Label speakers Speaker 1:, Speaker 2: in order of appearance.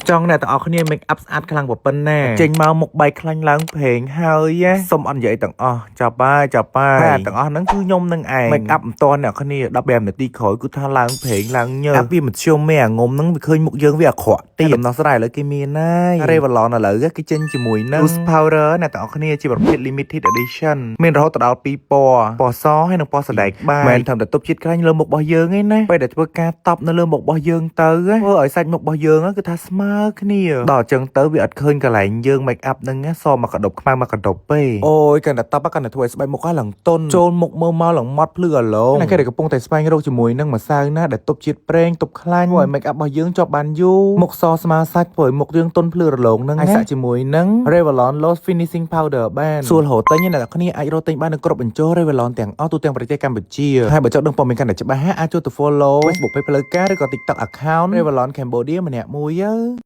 Speaker 1: ចង់អ្នកទាំងអស់គ្នា make up ស្អាតខ្លាំងប៉ុណ្ណាចេញមកមុខបែកខ្លាញ់ឡើងព្រេងហើយសុំអត់និយាយទាំងអស់ចាប់បាយចាប់បាយហើយទាំងអស់ហ្នឹងគឺខ្ញុំនឹងឯង make up មិនតអ្នកគ្នា15នាទីក្រោយគឺថាឡើងព្រេងឡើងញើសអាវាមិនជុំមេអាងុំហ្នឹងវាឃើញមុខយើងវាអាក្រក់ទៀតដំណោះស្រាយឥឡូវគេមានហើយ Revlon ឥឡូវគេចេញជាមួយនឹង Loose Powder អ្នកទាំងអស់គ្នាជាប្រភេទ limited edition មានរហូតដល់2ពណ៌ពណ៌សហើយនិងពណ៌សណ្ដែកបាយមិនត្រឹមតែទប់ជាតិខ្លាញ់លើមុខរបស់យើងទេណាពេលដែលធ្វើការតប់នៅលើមុខរបស់យើងទៅធ្វើឲ្យសាច់មុខរបស់យើងគឺថាស្មើគ្នាដល់អញ្ចឹងទៅវាអត់ឃើញកន្លែងយើង make up ហ្នឹងសមកកដប់ខ្មៅមកកដប់ទេអូយកាន់តែតប់កាន់តែធ្វើឲ្យស្បែកមុខឡើងទន់ចូលមុខមើលមកឡើងម៉ត់ភ្លឺអាឡងណាគេដែលកំពុងតែស្វែងរកជាមួយនឹងម្សៅណាដែលទប់ជាតិប្រេងទប់ខ្លាញ់ធ្វើឲ្យ make up របស់យើងជាប់បានយូរមុខសស្មើសាច់ធ្វើឲ្យមុខយើងទន់ភ្លឺរលោងហ្នឹងហើយសាក់ជាមួយនឹង Revlon Loose Finishing Powder បានសួររហូតទិញអ្នកនរគ្នាអាចរកទិញបាននៅគ្រប់បញ្ចុះ Revlon ទាំងអស់ទូទាំងប្រទេសកម្ពុជាហើយបើចង់ដឹងព័ត៌មានកាន់តែច្បាស់អាចចូលទៅ follow Facebook page ផ្លូវការឬក៏ TikTok account Revlon Cambodia ម្នាក់មួយទៅ។